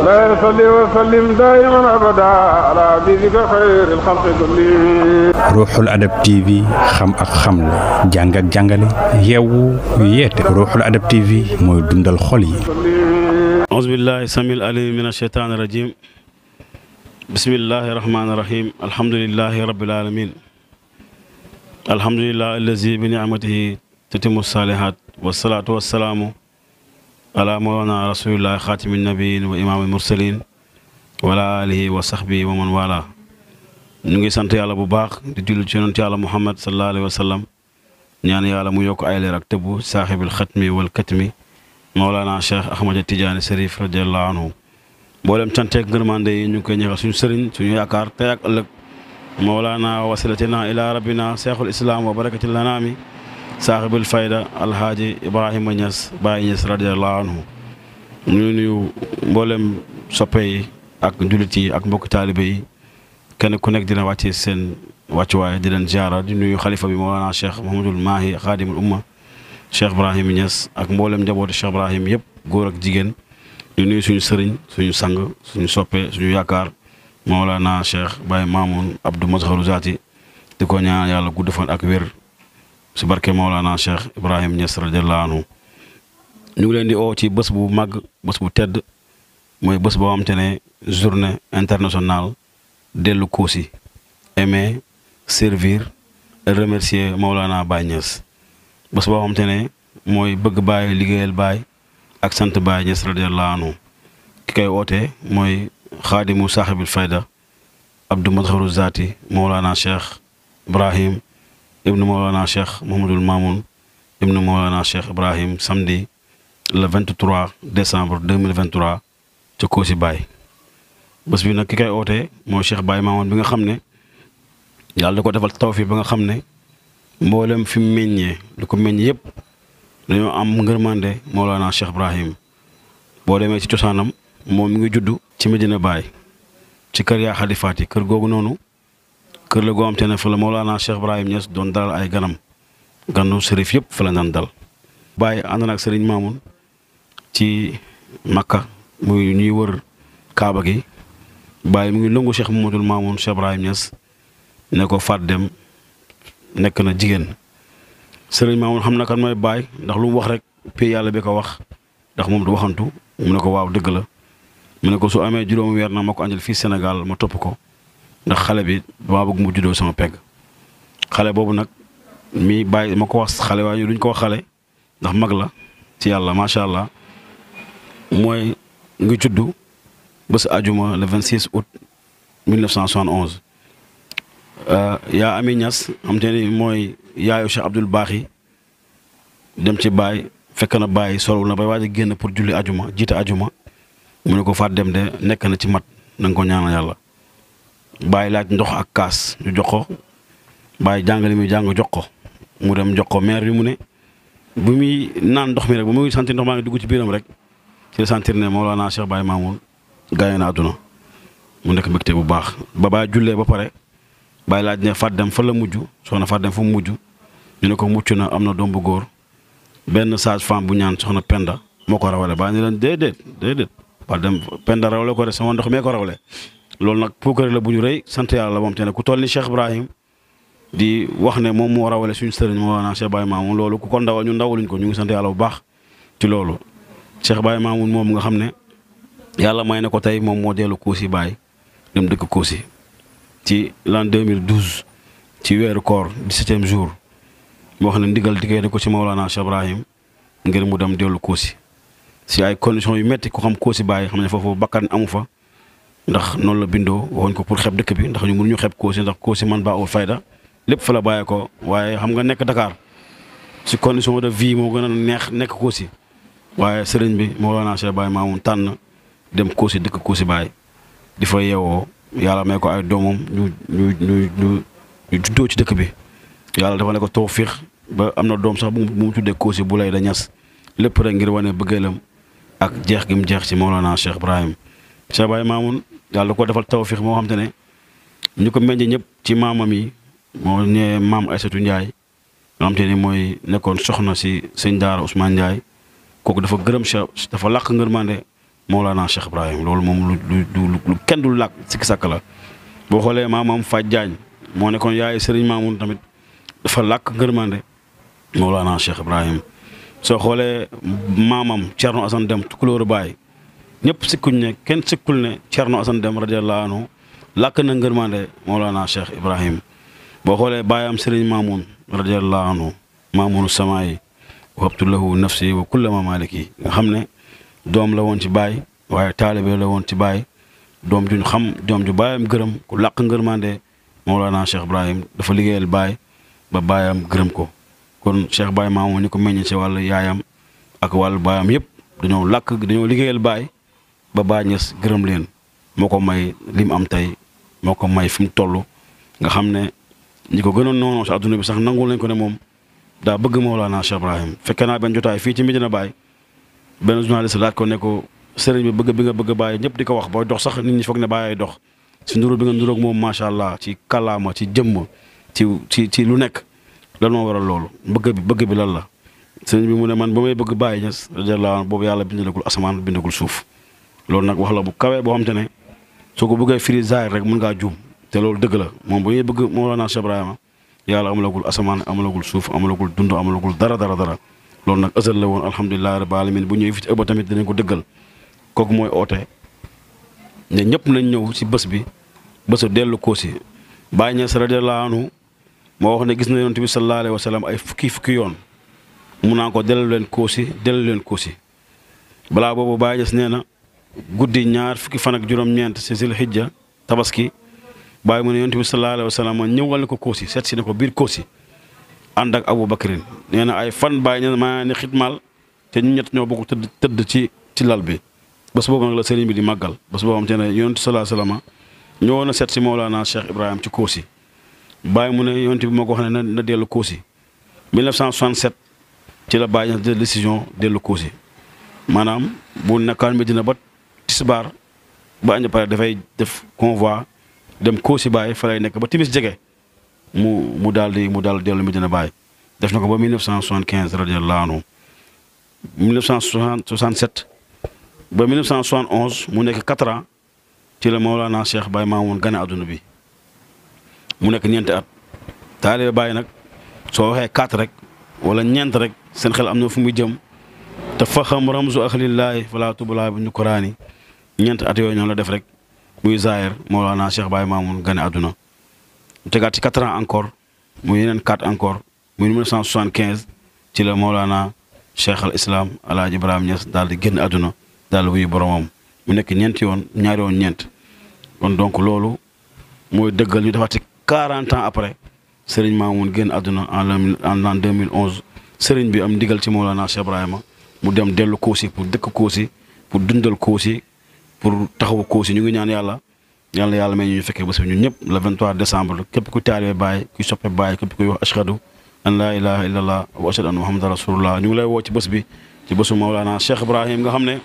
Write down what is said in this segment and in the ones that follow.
لا يصلي وسلم دائما أبدا على حبيبك خير الخلق كلهم. Ruuxul Adab TV xam ak xamle jàng ak jàngale yeewu yeete Ruuxul Adab TV mooy dundal xol yi. أعوذ بالله السميع العليم من الشيطان الرجيم بسم الله الرحمن الرحيم الحمد لله رب العالمين الحمد لله الذي بنعمته تتم الصالحات والصلاة والسلام على مولانا رسول الله خاتم النبيين وإمام المرسلين وعلى آله وصحبه ومن والاه ñu ngi sant yàlla bu baax di julli ci yonent yàlla Muhammad sallallahu alayhi wa sallam ñaan yàlla mu yokk ay leer ak tëbbu saaxibil xatmi wal katmi Mawlana Cheikh Ahmad Tidiane Serif radiyallahu anhu mboolem canteeg ngërmande yi ñu ngi koy ñëxal suñu sëriñ suñu yaakaar tey ak ëllëg Mawlana wasilatina ila rabbina Cheikhul Islam wa barakatil lanaami saaxibil fayda Alhaaji Ibrahima Niass Baye Niass radiyallahu anhu ñu nuyu mboolem soppe yi ak jullit yi ak mbokki taalibe yi kenn ku nekk dina wàcce seen wàccuwaay di leen ziara di nuyu xalifa bi Mawlana Cheikh Mouhamadul Mahi xaadimul umma Cheikh Ibrahim Niass ak mboolem njabootu Cheikh Ibrahim yëpp góor ak jigéen di nuyu suñu sëriñ suñu sang suñu soppe suñu yaakaar Mawlana Cheikh Baye Mamoun Abdou Mazharu Zaati di ko ñaan yàlla gudd fan ak wér si barke Mawlana Cheikh Ibrahim Niass radiyallahu anhu ñu ngi leen di oo ci bés bu màgg bés bu tedd mooy bés boo xam te ne journée internationale dellu Kossy aimer servir et remercier Mawlana Baye Niass bés boo xam te ne mooy bëgg Baye liggéeyal Baye ak sant Baye Niass radiyallahu anhu ki koy oote mooy xaadimu saaxibil fayda Abdou Mazharu Zaati Mawlana Cheikh Ibrahim ibnu Mawlana Cheikh Mouhamadul Mamoun ibnu Mawlana Cheikh Ibrahim samedi le 23 décembre 2023 ca Kossy Baye bés bi nag ki koy oote mooy Cheikh Baye Mamoun bi nga xam ne yàlla da ko defal tawfiq ba nga xam ne mboolem fi mu meññee lu ko meññ yëpp dañoo am ngërmande Mawlana Cheikh Ibrahim boo demee ci cosaanam moom mi ngi juddu ci Medina Baye ci kër yaa Xadi Faati kër googu noonu kër la goo am te ne fa la Mawlana Cheikh Ibrahim Niass doon dalal ay ganam ganu sërif yëpp fa la daan dal Baye ànd na ak Serigne Mamoun ci Makka muy ñuy wër Kaaba gi Baye mu ngi lëngu Cheikh Mouhamadoul Mamoun Cheikh Ibrahim Niass ne ko faat dem nekk na jigéen Serigne Mamoun xam na kan mooy Baye ndax lu mu wax rek pay yàlla bi ko wax ndax moom du waxantu mu ne ko waaw dëgg la mu ne ko su amee juróomi weer na ma ko andil fii Sénégal ma topp ko ndax xale bi dama bëgg mu juddoo sama pegg xale boobu nag mi Baye ma ko wax xale waaye duñ ko wax xale ndax mag la ci yàlla macha allah mooy ngi juddu bés ajuma le 26 août 1971 yaa Ami Niass xam te ni mooy yaayu Cheikh Abdoul Baaxi dem ci Baye fekk na Baye solul na bay waaj a génn pour julli ajuma jiite ajuma mu ne ko faat dem de nekk na ci mat na nga ko ñaanal yàlla Baye laaj ndox ak kaas ñu jox ko Baye jàngale mi jàng jox ko mu dem jox ko maire bi mu ne bu muy naan ndox mi rek bu muy sentir ndox maa ngi dugg ci biiram rek ci la sentir ne Mawlana Cheikh Baye Mamoun gaañu na àdduna mu nekk mbégte bu baax ba Baye jullee ba pare Baye laaj ne faat dem fa la mujj soxna faat dem fu mu mujj ñu ne ko mucc na am na doom bu góor benn sage femme bu ñaan soxna Penda moo ko rawale Baye ne leen déedéet faat dem Penda rawale ko de sama ndox mee ko rawale loolu nag puukare la bu ñu rëy sant yàlla moom te ne ku toll ni Cheikh Ibrahim di wax ne moom moo rawale suñu sëriñ Mawlana Cheikh Baye Mamoun loolu ku ko ndawal ñu ndawaluñ ko ñu ngi sant yàlla bu baax ci loolu Cheikh Baye Mamoun moom nga xam ne yàlla may na ko tey moom moo dellu Kossy Baye dem dëkk Kossy ci l'an 2012 ci weeru koor 17e jour moo xam ne ndigal diggee ko ci Mawlana Cheikh Ibrahim ngir mu dem dellu Kossy si ay conditions yu métti ku xam Kossy Baye xam ne foofu bakkan amu fa ndax noonu la bindoo waxuñ ko pour xeeb dëkk bi ndax ñu mënuñu xeeb Kossy ndax Kossy man baa ul fayda lépp fa la bàyyee ko waaye xam nga nekk Dakar si condition de vie moo gën a neex nekk Kossy waaye sëriñ bi Mawlana Cheikh Baye Mamoun tànn dem Kossy dëkk Kossy Baye di fa yeewoo yàlla may ko ay doomam ñu juddoo ci dëkk bi yàlla dafa ne ko tawfiq ba am na doom sax bu mu tuddee Kossy bu lay da ñas lépp rek ngir wane bëggeelam ak jeex gi mu jeex ci Mawlana Cheikh Ibrahim Cheikh Baye Mamoun yàlla ko defal tawfiq moo xam te ne ñu ko meññ ñëpp ci maamam yi moo ñëwee maam Aïssatou Ndiaye nga xam te ne mooy nekkoon soxna si sëñ Daara Ousmane Ndiaye kooku dafa gërëm Cheikh dafa làq ngërmande Mawlana Cheikh Ibrahim loolu moom lu kenn du làkk sikki sàkk la. boo xoolee maamam Faj Jaañ moo nekkoon yaay Serigne Mamoun tamit dafa làkk ngërmande Mawlana Cheikh Ibrahim. soo xoolee maamam Thierno Assane Deme Tukulóoru Baay ñëpp sikkuñ ne kenn sikkul ne Thierno Assane Deme radiyallahu anhu làkk na ngërmande Mawlana Cheikh Ibrahim. boo xoolee baayam Serigne Mamoun radiyallahu anhu Mamounu Samaayi wahabtu lahu nafsi wa kulla ma maliki nga xam ne doom la woon ci baay waaye taalibe la woon ci baay doom juñ xam doom ju baayam gërëm ku làq ngërmande Mawlana Cheikh Ibrahim dafa liggéeyal baay ba baayam gërëm ko. kon Cheikh Baye Mamoun ni ko meññ ci wàllu yaayam ak wàllu baayam yëpp dañoo liggéeyal baay ba Baay Ñas gërëm leen moo ko may li mu am tey moo ko may fi mu toll nga xam ne ñi ko gënoon noonu si adduna bi sax nangul nañ ko ne moom daa bëgg Mawlana Cheikh Ibrahim. fekkee naa benn jotaay fii ci Medina Baye benn journaliste laaj ko ne ko sëriñ bi bëgg bi nga bëgg Baye ñëpp di ko wax booy dox sax nit ñi foog ne Baye ay dox si nduru bi nga nduroog moom macha allah ci kàllaama ci jëmm ci lu nekk. lan moo waral loolu bëgg bi lan la sëriñ bi mu ne man ba may bëgg Baye Ñas radiyallahu anhu boobu yàlla bindagul asamaan bindagul suuf loolu nag wax la bu kawee boo xam te ne soo ko bëggee firi zaahir rek mën ngaa juum te loolu dëgg la moom bu ñuy bëgg Mawlana Cheikh Ibrahima yàlla amalagul asamaan amalagul suuf amalagul dund amalagul dara loolu nag ësal la woon alhamdulilahi rabbil alamin bu ñëwee fi ci ëbba tamit dinañ ko dëggal kooku mooy oote ne ñëpp nañ ñëw si bés bi bésu dellu Kossy Baye Ñas radiyallahu anhu moo wax ne gis na yonent bi sallallahu alayhi wa sallam ay fukki yoon mun naa ko dellu leen Kossy balaa boobu Baye Ñas nee na guddi ñaar fukki fan ak juróom-ñeent si Zil Hijja tabaski Baye mu ne yonent bi sallallahu alayhi wa sallam ñëwal na ko Kossy seet si ne ko biir Kossy ànd ak Abu Bakrin nee na ay fan Baye Ñas maa ni xitmaal te ñu ñett ñoo bokk tëdd ci lal bi bés boobu nag la sëriñ bi di màggal bés boobu am te ne yonent sallallahu alayhi wa sallam ñëwoon na seet si Mawlana Cheikh Ibrahim ci Kossy Baye mu ne yonent bi moo ko wax ne na dellu Kossy 1967 ci la Baye Ñas jël décision dellu Kossy maanaam bu nekkaan Medina ba tisbaar ba añ pare dafay def convoi dem Kossy Baye fa lay nekk ba timis jege mu daal dellu Medina Baye def na ko ba 1975 radiyallahu anhu 1967 ba 1971 mu nekk 4 ans ci la Mawlana Cheikh Baye Mamoun gane adduna bi mu nekk ñeenti at taalibe Baye nag soo waxee 4 rek wala ñeent rek seen xel am na fu muy jëm te fa xam ramzu axlillaahi falaa tubulaa bi ñu koraani ñeent at yooyu ñoo la def rek muy zaahir Mawlana Cheikh Baye Mamoun gane adduna mu tegaat ci 4 ans encore muy yeneen 4 encore muy 1975 ci la Mawlana Cheikh al Islam Alaaji Ibrahima Niass daal di génn adduna daal di wuyu boromam mu nekk ñeenti yoon ñaari yoon ñeent kon donc loolu mooy dëggal ñu defaat ci 40 ans après Serigne Mamoun génn adduna en 2011 Serigne bi am ndigal ci Mawlana Cheikh Ibrahima mu dem dellu Kossy pour dëkk Kossy pour dundal Kossy pour taxawu Kossy ñu ngi ñaan yàlla may ñu fekkee bés bi ñun ñëpp le 23 décembre képp ku taalibe Baye kuy soppe Baye képp kuy wax ashhadu an laa ilaha illallah wa ashhadu anna muhammadan rasulullah ñu ngi lay woo ci bés bi ci bésu Mawlana Cheikh Ibrahim nga xam ne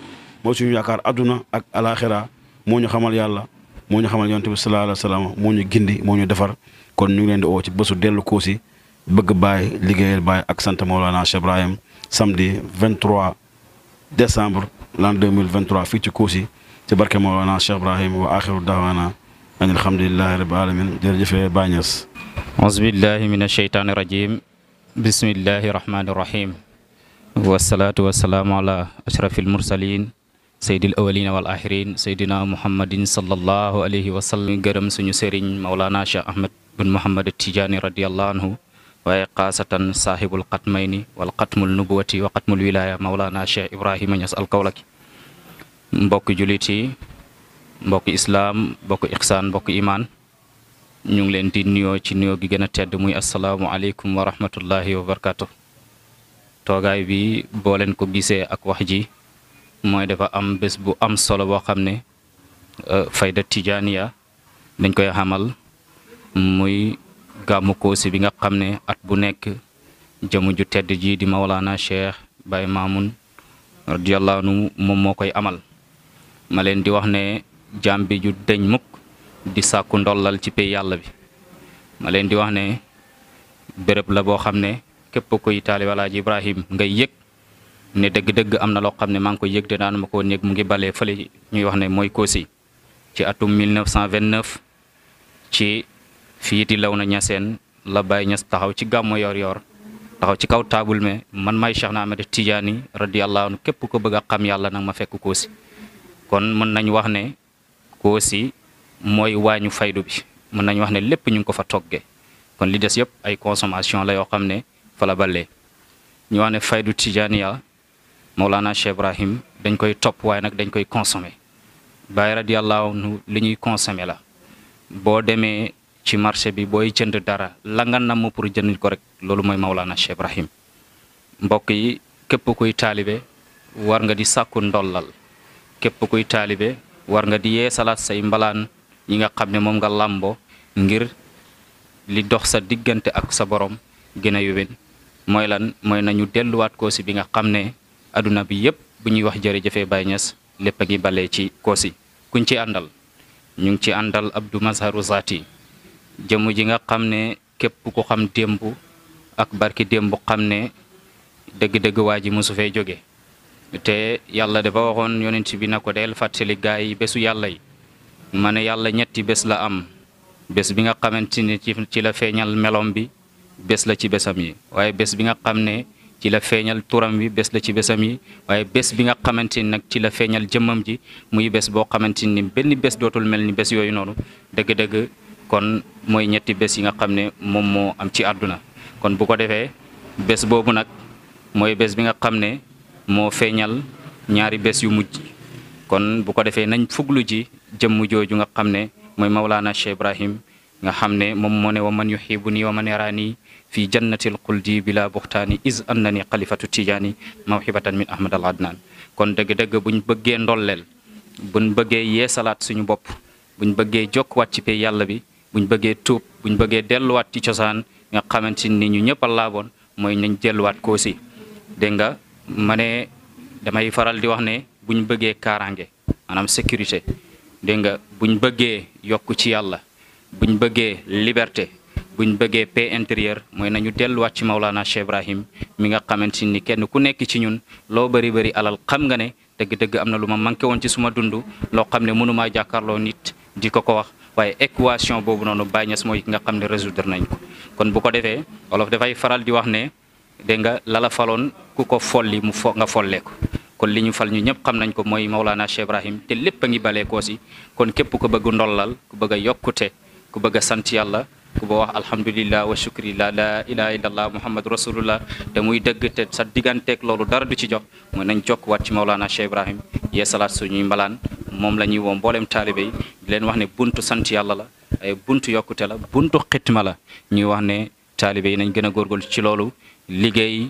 moo suñu yaakaar adduna ak alaxira moo ñu xamal yàlla moo ñu xamal yonent bi sallallahu alayhi wa sallam moo ñu gindi moo ñu defar kon ñu ngi leen di woo ci bésu dellu Kossy bëgg Baye liggéeyal Baye ak sant Mawlana Cheikh Ibrahim samedi 23 décembre l'an 2023 fii ci Kossy ci barke Mawlana Cheikh Ibrahim wa axiru daawaana an alhamdulillahi rabbil alamin jërëjëfe Baye Niass auzubillahi min asheytaani rajim bismillahi rahmani rahim wasalaatu wasalaamu ala ashrafil mursalin sayyidil awalina wal axirin sayyidina muhammadin sallallahu alayhi wa sallam gërëm suñu sëriñ Mawlana Cheikh Ahmed bin Muhammad Tijaani radiyallahu anhu waaye xaasatan saahibul xatmayni wal xatmul nubuwati wa xatmul wilaya Mawlana Cheikh Ibrahima Niass alkawlaki mbokk julit yi mbokk islaam mbokk ixsaan mbokk imaan ñu ngi leen di nuyoo ci nuyoo gi gën a tedd muy asalaamualeykum wa rahmatullahi wa barakatu toogaay bi boo leen ko gisee ak wax ji mooy dafa am bés bu am solo boo xam ne fayda tijaaniya dañ koy xamal muy gàmmu Kossy bi nga xam ne at bu nekk jëmu ju tedd ji di Mawlana Cheikh Baye Mamoun radiyallahu anhu moom moo koy amal ma leen di wax ne jaam bi ju deñ mukk di sàkku ndollal ci pay yàlla bi ma leen di wax ne béréb la boo xam ne képp koy taalibe Alaaji Ibrahim ngay yëg ne dëgg-dëgg am na loo xam ne maa ngi koy yëg de daan ma ko néeg mu ngi balee fële ñuy wax ne mooy Kossy ci atum 1929 ci fii di Léona Niassène la Baye Niass taxaw ci gàmmu yor-yor taxaw ci kaw taabul me man maay Cheikh na Ahmed Tidiane radiyallahu anhu képp ko bëgg a xam yàlla nag ma fekk Kossy kon mën nañ wax ne Kossy mooy waañu faydu bi mën nañ wax ne lépp ñu ngi ko fa toggee kon li des yëpp ay consommation la yoo xam ne fa la balee ñu wax ne faydu Tidianiya Mawlana Cheikh Ibrahim dañ koy topp waaye nag dañ koy consommer Baye radiyallahu anhu li ñuy consommer la boo demee ci marché bi booy jënd dara la nga namm pour jënd ko rek loolu mooy Mawlana Cheikh Ibrahim mbokk yi képp kuy taalibe war nga di sàkku ndollal képp kuy taalibe war nga di yeesalaat say mbalaan yi nga xam ne moom nga làmbo ngir li dox sa diggante ak sa borom gën a yóbben mooy lan mooy nañu delluwaat Kossy bi nga xam ne adduna bi yëpp bu ñuy wax jërëjëfee Baye Niass lépp a ngi balee ci Kossy kuñ ci àndal ñu ngi ci àndal Abdou Mazharu Zati jëmm ji nga xam ne képp ku xam démb ak barki démb xam ne dëgg-dëgg waa ji mosu fee jóge te yàlla dafa waxoon yonent bi na ko del fàttali gaa yi bésu yàlla yi ma ne yàlla ñetti bés la am bés bi nga xamante ne ci la feeñal melom bi bés la ci bésam yi waaye bés bi nga xam ne ci la feeñal turam bi bés la ci bésam yi waaye bés bi nga xamante ni nag ci la feeñal jëmmam ji muy bés boo xamante ni benn bés dootul mel ni bés yooyu noonu dëgg-dëgg kon mooy ñetti bés yi nga xam ne moom moo am ci àdduna kon bu ko defee bés boobu nag mooy bés bi nga xam ne moo feeñal ñaari bés yu mujj kon bu ko defee nañ fuglu ji jëmm jooju nga xam ne mooy Mawlana Cheikh Ibrahim nga xam ne moom moo ne wa man yuhibuni wa man yarani fi jannatil xuldi bila buxtaani is annani xalifatu tijaani mawhibatan min ahmad al adnan kon dëgg-dëgg buñ bëggee ndolleel buñ bëggee yeesalaat suñu bopp buñ bëggee jokkuwaat ci pay yàlla bi buñ bëggee tuub buñ bëggee delluwaat ci cosaan nga xamante ni ñu ñëpp a laaboon mooy nañ delluwaat Kossy dégg nga ma ne damay faral di wax ne buñ bëggee kaaraange maanaam sécurité dégg nga buñ bëggee yokku ci yàlla buñ bëggee liberté buñ bëggee paix intérieure mooy nañu delluwaat ci Mawlana Cheikh Ibrahim mi nga xamante ni kenn ku nekk ci ñun loo bëri alal xam nga ne dëgg-dëgg am na lu ma manqué woon ci suma dund loo xam ne mënumaa jàkkaarloo nit di ko wax waaye équation boobu noonu Baye Niass mooy ki nga xam ne résoudre nañ ko kon bu ko defee wolof dafay faral di wax ne dégg nga lala faloon ku ko folli nga follee ko kon li ñu fal ñu ñëpp xam nañ ko mooy Mawlana Cheikh Ibrahim te lépp a ngi balee Kossy kon képp ku bëgg ndollal ku bëgg a yokkute ku bëgg a sant yàlla ku ba wax alhamdulillah wa shukrillah la ilaha illallah muhammadu rasulullah te muy dëgg te sa digganteeg loolu dara du ci jox mooy nañ jokkuwaat ci Mawlana Cheikh Ibrahim yee salaat suñuy mbalaan moom la ñuy woo mboolem taalibe yi di leen wax ne buntu sant yàlla la ay buntu yokkute la buntu xitma la ñuy wax ne taalibe yi nañ gën a góorgóorlu ci loolu liggéey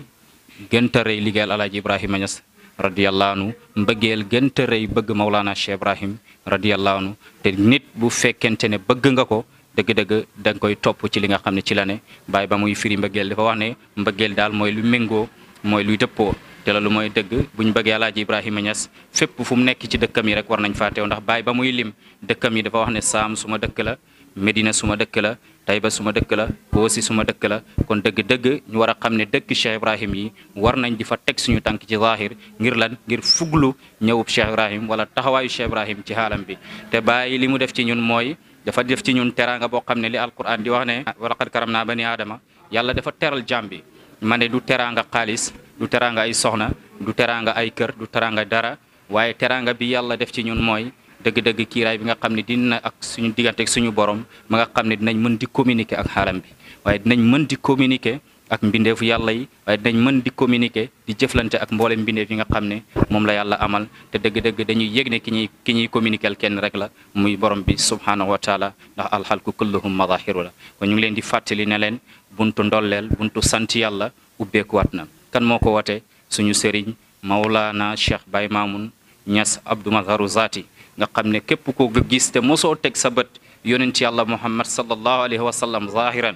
gënta rëy liggéeyal alaaji Ibrahima Niass radiyallahu anhu mbëggeel gënta rëy bëgg Mawlana Cheikh Ibrahim radiyallahu anhu te nit bu fekkente ne bëgg nga ko dëgg-dëgg da nga koy topp ci li nga xam ne ci la ne bàyyi ba muy firi mbëggeel dafa wax ne mbëggeel daal mooy lu méngoo mooy luy dëppoo te loolu mooy dëgg buñ bëggee alaaji Ibrahima Niass fépp fu mu nekk ci dëkkam yi rek war nañ faa teew ndax bàyyi ba muy lim dëkkam yi dafa wax ne Saam suma dëkk la Medina suma dëkk la Tayba suma dëkk la Kossy suma dëkk la kon dëgg-dëgg ñu war a xam ne dëkk Cheikh Ibrahim yi war nañ di fa teg suñu tànk ci zahir ngir lan ngir fuglu ñëwub Cheikh Ibrahim wala taxawaayu Cheikh Ibrahim ci xaalam bi te bàyyi li mu def ci ñun mooy dafa def ci ñun teraanga boo xam ne li alquran di wax ne wa laqad karamna bani aadama yàlla dafa teral jaam bi ma ne du teraanga xaalis du teraanga ay soxna du teraanga ay kër du teraanga dara waaye teraanga bi yàlla def ci ñun mooy dëgg-dëgg kiiraay bi nga xam ne dina ak suñu diggante ak suñu borom ma nga xam ne dinañ mën di communiquer ak xaalam bi waaye dinañ mën di communiquer ak mbindeefu yàlla yi waaye dinañ mën di communiquer di jëflante ak mboolem mbindeef yi nga xam ne moom la yàlla amal te dëgg-dëgg dañuy yëg ne ki ñuy communiquer kenn rek la muy borom bi subhanahu wa taala ndax alxalku kulluhum madahiru la kon ñu ngi leen di fàttali ne leen buntu ndolleel buntu sant yàlla ubbeekuwaat na kan moo ko wote suñu sëriñ Mawlana Cheikh Baye Mamoun Niass Abdou Mazharu Zati nga xam ne képp ko gis te mosoo teg sa bët yonent yàlla Muhammad sallallahu alayhi wa sallam zahiran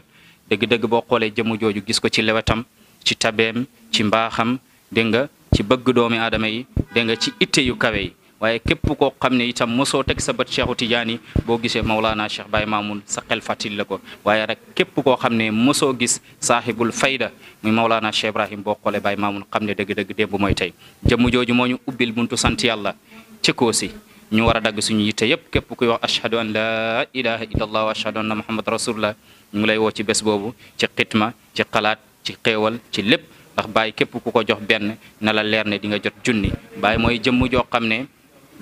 dëgg-dëgg boo xoolee jëmu jooju gis ko ci lewetam ci tabeem ci mbaaxam dégg nga ci bëgg doomi aadama yi dégg nga ci itte yu kawe yi waaye képp koo xam ne itam mosoo teg sa bët Cheikhu Tidiane boo gisee Maulana Cheikh Baye Mamoun sa xel fàttali la ko waaye rek képp koo xam ne mosoo gis saahibul fayda muy Maulana Cheikh Ibrahim boo xoolee Baye Mamoun xam ne dëgg-dëgg démb mooy tey jëmm jooju moo ñu ubbil buntu sant yàlla ci Koosi ñu war a dagg suñu yitte yëpp képp kuy wax ashhadu an la ilaha illallah wa ashhadu anna muhammad rasulullah ñu ngi lay woo ci bés boobu ci xitma ci xalaat ci xéewal ci lépp ndax Baye képp ku ko jox benn na la leer ne di nga jot junni Baye mooy jëmm joo xam ne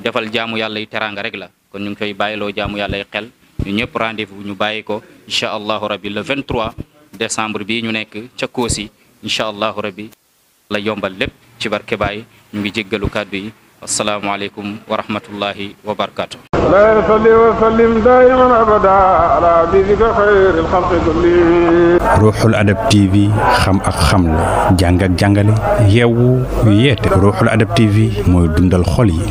defal jaamu yàlla yi teraanga rek la kon ñu ngi koy bàyyiloo jaamu yàlla yi xel ñu ñëpp rendez-vous ñu bàyyi ko incha allahu rabbi le 23 décembre bii ñu nekk ca Koosi incha allahu rabbi la yombal lépp ci barke Baye ñu ngi jéggalu kàddu yi asalaamaaleykum wa rahmatullahi wa barakatuh لا يصلي وسلم دائما ابدا على حبيبك خير الخلق كلهم ruuxul adab TV xam ak xamle jàng ak jàngale yeewu yeete ruuxul adab TV mooy dundal xol yi